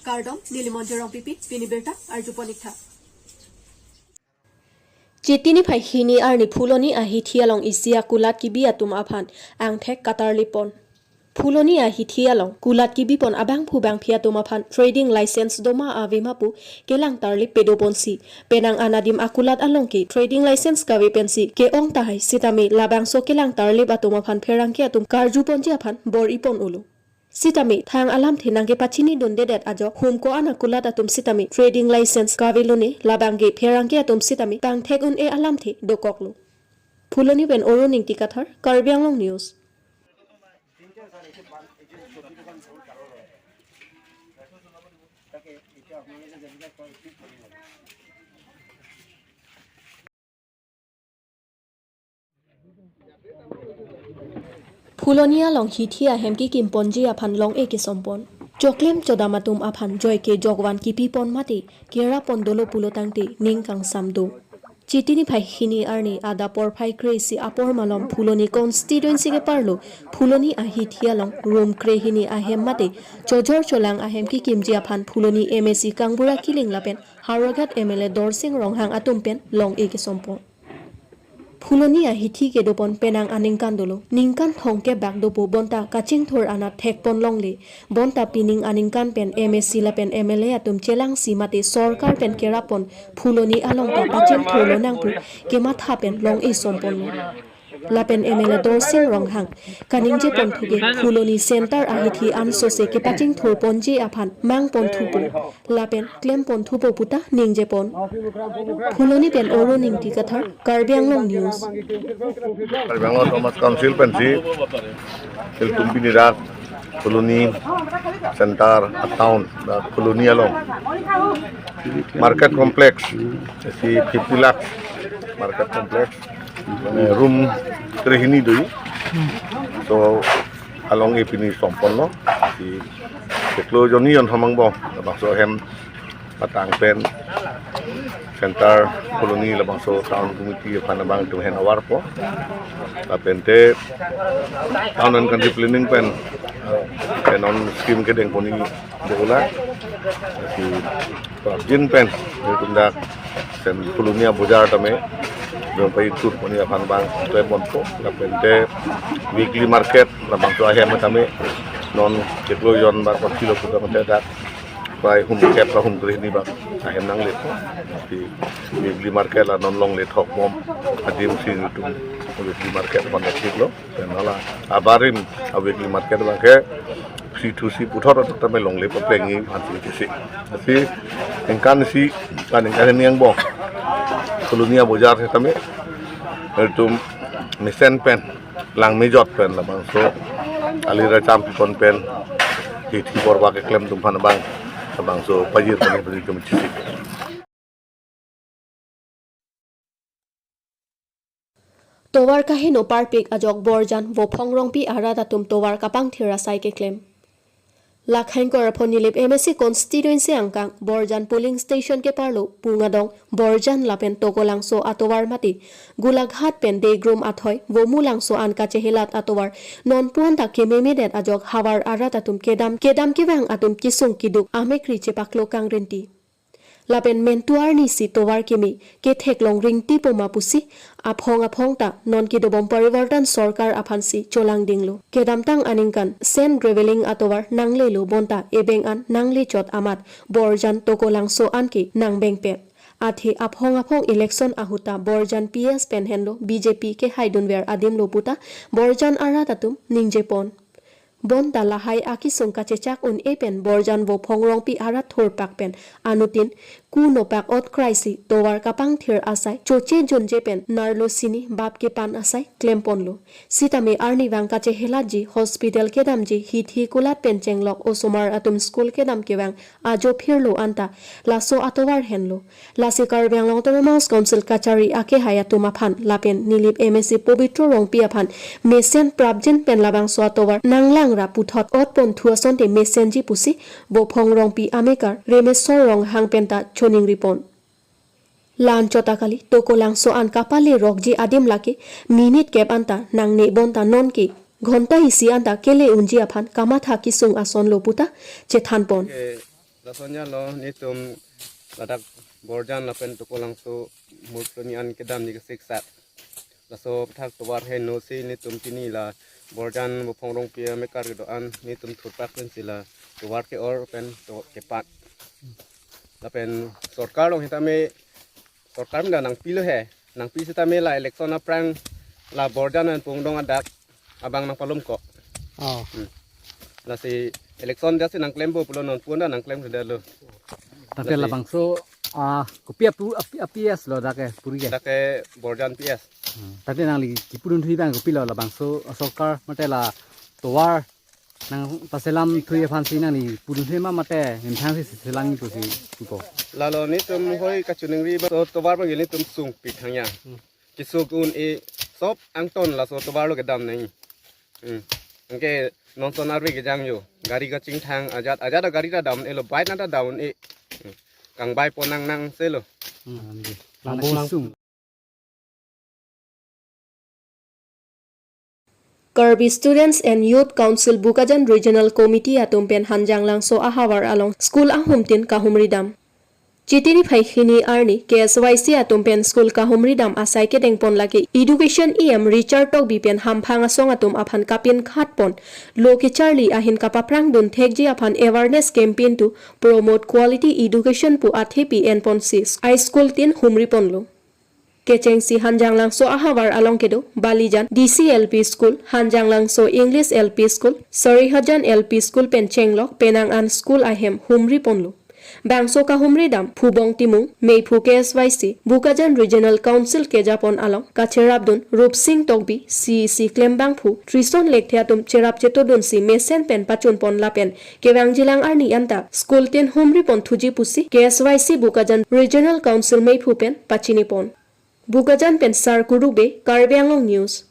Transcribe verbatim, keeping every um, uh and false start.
Kardom, neli Monjir Rongpipi, pini birta arjupon-iktha. Chiti niphai hini arni Phuloni ahithi along isi akulat kebi atum aphan angthek katarlipon. Phuloni ahithi along kulat kebipon abangphu bangphi atum aphan trading license doma ave ma pu kelang tarlip pedoponsi, penang anadim akulat along ke trading license kave pensi ke-ong tahai sitame labangso kelang tarlip atum aphan pherangke atum karjuponji aphan bor-ipon-olo. Sitame thang alamthe nangkepachinidundedet ajok hum ko-an akulat atum sitame trading license kavelone, labang ke pherangke atum sitame pangthek un-e alamthe dokoklo. Phuloni pen Arun Ingti Kathar, Karbi Anglong News. Phuloni along hithi ahem kekimponji aphan long-e kesompon. Choklem chodam atum aphan joike jokvan kepipon mate kerapon dolo pulo tangte ning kangsam do. Chiti niphai hini arni adap porphai kre-isi apor malom Phuloni constituency keparlo Phuloni ahithi along room krehini ahem mate chojor cholang ahem kekimji aphan Phuloni M A C Kangbura Killing lapen Howraghat M L A Dorsing Ronghang atum pen long-e kesompon. Phuloni ahithi kedopon penang aningkan dolo. Ningkan thomkep bak dopo bonta kachingthur anat thekpon longle. Bonta pining aningkan pen M A C lapen M L A atum chelangsi mate sorkar pen kerapon Phuloni along ta pachingthurlo nang pu kematha pen long-e somponlo. Lapen M L A Dorsing Ronghang kaningjeponthu ke Phuloni center ahithi ansose kepachingthurponji aphan mangponthupo lapen klemponthupo puta ningjepon. Phuloni pen Arun Ingti Kathar, Karbi Anglong News. Karbi Anglong Autonomous Council pensi ilitum pini dak Phuloni center a town dak Phuloni along market complex, isi fifty lakh market complex, mane room krehini do. So along-e pini somponlo. Si chiklo jonni jon hamang bo, labangso ahem patang pen center Phuloni labangso town committee aphan abang itum hen awarpo. Lapen te town and country planning pen, eh, pen non scheme kedengponji bola. Si prapjin pen itum dak sen Phuloni abojar tame dong pai turponji aphan abang klemponpo. Lapen te weekly market labangso ahem tame non chiklo jon ba kothilo puta mate dak prai hum kep ba hum krehini bak ahem nanglepo. Di weekly market la non longle thokbom adim si itum weekly market aphan thiklo. Pen hala abarim a weekly market abang ke si thu si puthot atum tame longle paplengji aphan si kisi. Si ningkan isi, kan ningkan ini angbong Phuloni abojar setame itum mesen pen, lang mejot pen labangso ali racham pipon pen hithi porba keklem atum aphan abang labangso pajirpon pen itum chisi. Tovar kaheno parpik ajok Borjan Vophong Rongpi arat atum tovar kapangthir asai keklem. Lakhang Korapho Nilip M A C constituency angkang Borjan polling station keparlo Pungadong, Borjan lapen Tokolangso atovar mate Golaghat pen Degrum athoi Vomulangso an kachehelat atovar nonpu anta kememedet ajok havar arat atum kedam kedam kevang atum kesung keduk amekri chepaklo kangrinti. Lapen mentu arnisi tovar keme ketheklong ringtipo ma pusi aphong aphong ta non kedobom Parivartan Sorkar aphansi cholangdinglo. Kedamtang aningkan sand graveling atovar nanglelo bonta ebeng an nanglechot amat Borjan Tokolangso anke nangbengpet. Athe aphong aphong election ahut ta Borjan P S pen henlo B J P kehaidunver adimlo puta Borjan arat atum ningjepon. Bonta lahai akesung kachechak un-e pen Borjan Vophong Rongpi arat thurpak pen anuttin ku nopak ot kraisi tovar kapangthir asai choche junje pen narlo sini bap kepan asai klemponlo. Sitame arnivang kachehelatji, hospital kedamji, hithi kulat pen chenglok osomar atum school kedam kevang ajo phirlo anta laso atovar henlo. Lasi Karbi Anglong Autonomous Council kachari akehai atum aphan lapen Nilip M A C Pobitro Rongpi aphan mesen prapjin pen labangso atovar nanglangra puthot otponthu asonte mesenji pusi Vophong Rongpi amekar Remesor Ronghang penta choningripon. La-anchot ta kali, Tokolangso an kapalerokji adim lake minute kep anta nangne bonta nonke ghonta isi anta kele unji aphan kamatha kesung asonlo puta chethanpon. Eh, Lason ya lo, netum ladak Borjan lapen Tukolangso murtoni an kedamji kesiksat. Laso aphuthak tovar henosi netum pini la Borjan Bophong Rongpi amekar kedo-an netum thurpak pensi la tovar ke-or pen to kepat. Lapen sorkar along sitame, sorkar mena nangpilo he. Nangpi sitame la election aphrang la Borjan an pungdong adak abang nangpalomkok. Oh. Hmm. Lasi election jasi nangklempo pulo, non punda nangklem sudah lo. Tapi lasi labangso, ah, kopi apu, api, a-P S lo dak ke, puri ke? Dak ke Borjan P S. Hmm. Tapi nangli kipudun thui abang kopilo labangso, ah, sorkar mate la tovar nangpaselam thui aphansi nangli pudun thui ma mate ningthang si selam pusi pupo? Lalo netum hoi kachiningri ba to tovar abang netum sungpik thangya. Hmm. Kesung un-e sop angton laso tovar lo kedam nang. Hmm. Anke non son arve kejang yo. Gari kachingthang ajat, ajat gari ta dam un-elo, bike nang ta dam un-e. Hmm. Kangbai pon nangnang selo. Hmm. Langbong lang. Kesung. Karbi Students and Youth Council Bokajan Regional Committee atum pen Hanjanglangso ahavar along school ahumtin kahumri dam. Chiti niphai hini arni K S Y C atum pen school kahumri dam asai kedengpon lake Education E M Richard Tokbi pen hamphang asong atum aphan kapin khatpon lo kecharli ahin kapaphrang dun thekji aphan awareness campaign to promote quality education pu athepi enponsi ai school tin humriponlo. Kechengsi Hanjanglangso ahavar along kedo Balijan D C L P School, Hanjanglangso English L P School, Sarihajan L P School pen chenglok penang an school ahem humriponlo. Bangso kahumri dam Phubong Timung, meiphu K S Y C Bokajan Regional Council kejapon along kacherapdun Rupsing Tokbi, C E C klembangphu Trison Lekthe atum cherap chetodunsi mesen pen pachunpon lapen kevangjilang arni anta school tin humripon thuji pusi K S Y C Bokajan Regional Council meiphu pen pachinipon. Bokajan pen Sar Kurube, Karbi Anglong News.